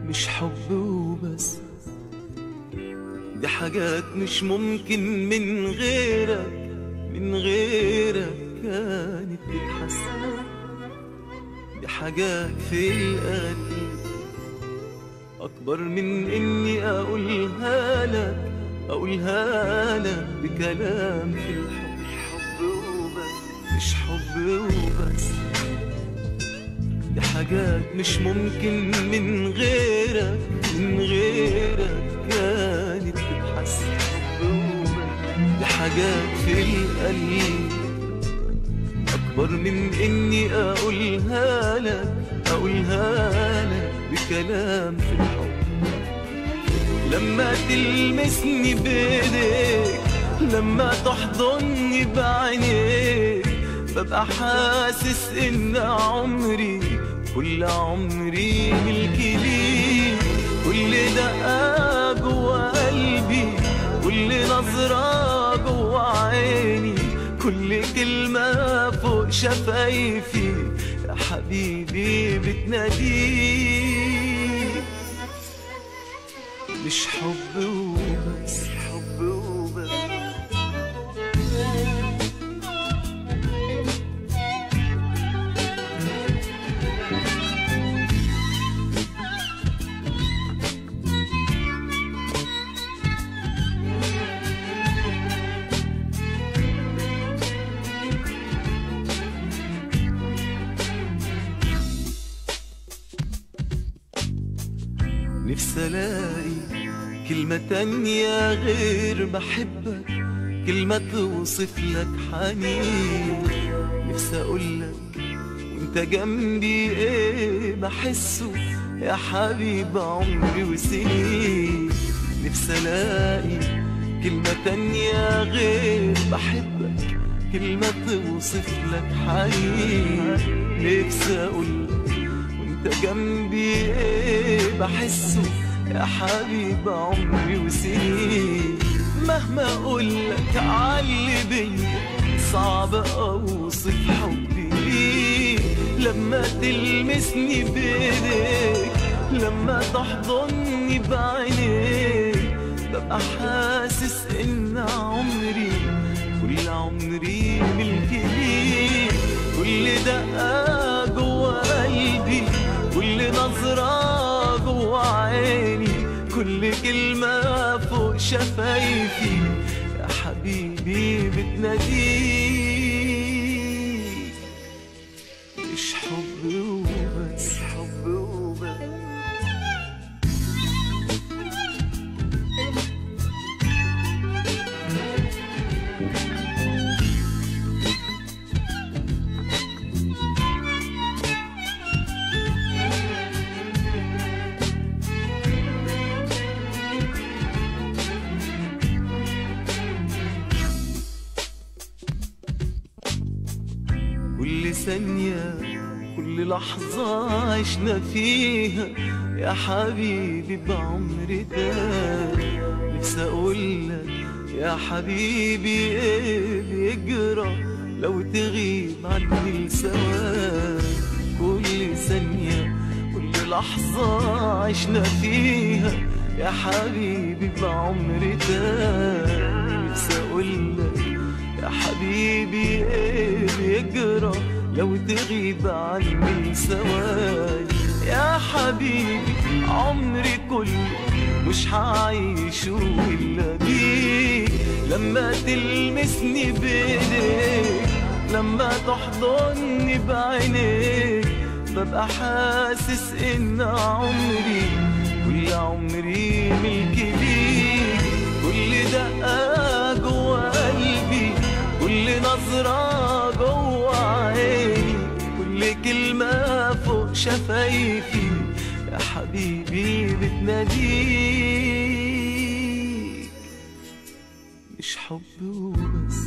مش حب وبس، دي حاجات مش ممكن من غيرك، من غيرك كانت تتحس. دي حاجات في القلب أكبر من إني أقولها لك، أقولها لك بكلام في الحب. حب وبس، مش حب وبس، دي حاجات مش ممكن من غيرك، من غيرك كانت تتحس. حب وبس، دي حاجات في القلب أكبر من إني أقولها لك، أقولها لك بكلام في الحب. لما تلمسني بإيديك، لما تحضني بعينيك، ببقى حاسس إن عمري، كل عمري ملكي ليك. كل دقة جوا قلبي، كل نظرة جوا عيني، كل كلمة فوق شفايفي يا حبيبي بتناديك. مش حب وبس، حب وبس. نفسي الاقي كلمة تانية غير بحبك، كلمة توصف لك حنين. نفسي اقولك وانت جنبي ايه بحسه يا حبيب عمري وسنين. نفسي الاقي كلمة تانية غير بحبك، كلمة توصف لك حنين. نفسي اقولك وانت جنبي ايه بحسه يا حبيب عمري وسنين. مهما اقولك عاللي بيا صعب اوصف حبي ليك. لما تلمسني بايديك، لما تحضني بعينيك، ببقى حاسس ان عمري، كل عمري ملكي ليك. كل دقة جوا قلبي، كل نظرة جوا عيني، كل كلمة فوق شفايفي يا حبيبي بتناديك. مش حب وبس، حب وبس. كل ثانية، كل لحظة عشنا فيها يا حبيبي بعمر ده. نفسي أقولك يا حبيبي إيه بيجرى لو تغيب عني لثواني. كل ثانية، كل لحظة عشنا فيها يا حبيبي بعمر ده. نفسي أقولك يا حبيبي ايه بيجرى لو تغيب عني ثواني. يا حبيبي عمري كله مش هعيشه الا بيك. لما تلمسني بايديك، لما تحضني بعينيك، ببقى حاسس ان عمري، كل عمري ملكي ليك. كل دقة جوا قلبي، كل نظرة جوا عيني، كل كلمة فوق شفايفي يا حبيبي بتناديك. مش حب وبس.